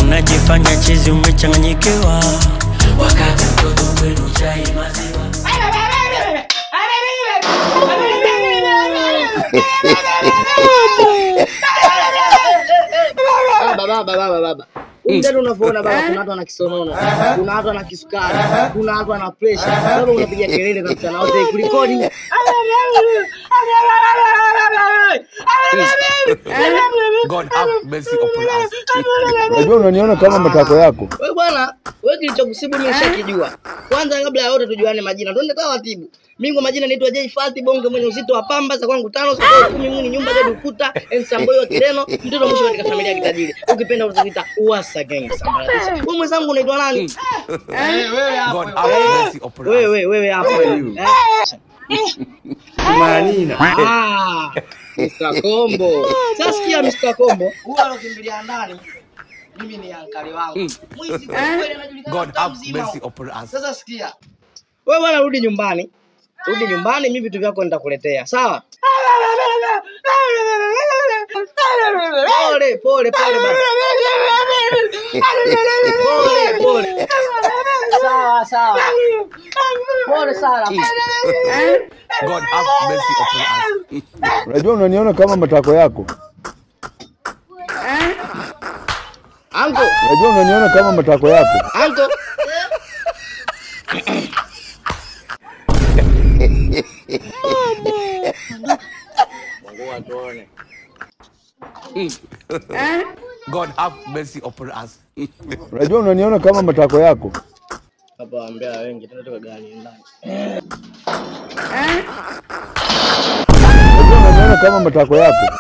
Unajifanya chizi umechanganyikiwa, wakati mtoto kwenu chai maziwa. Baba baba baba. Mtendo unavyoona baba, kuna watu wana kisonono, kuna watu wana kisukari, kuna watu wana pressure. Baba unapiga kelele za mchana wote kulikoni? God have mercy upon us. Unajua unaniona kama matako yako. Wewe bwana, wewe kilichokusibu mimi nishakijua. Kwanza kabla ya yote tujuane majina. Twende taratibu. Mimi kwa majina naitwa J Fati Bonge, mwenye uzito wa pamba za kwangu 5, sio 10, muni nyumba zetu ukuta, ensamboyo wa Kireno, mtoto mwisho katika familia ya kitajiri. Ukipenda utakuita Uwasa Gang Sambaratisha. Wewe mwenzangu unaitwa nani? Wewe hapo. God have mercy upon us. Wewe wewe hapo. Manina. Ah, Mr. Kombo. Sasa sikia Mr. Kombo, huwa alokimbilia ndani. Mimi ni ankari wangu. Mwizi kwa kweli anajulikana. God have mercy upon us. Sasa sikia. Wewe bwana rudi nyumbani. Rudi nyumbani, mimi vitu vyako nitakuletea. Sawa? Pole pole pole baba. Pole pole. Sawa sawa. Pole sana. God have mercy upon us. Unajua unaniona kama matako yako. Anko, Unajua unaniona kama matako yako. anko. God have mercy upon us. Unajua unaniona kama matako yako. Hapa waambia wengi tunatoka gani ndani. Unajua unaniona kama matako yako.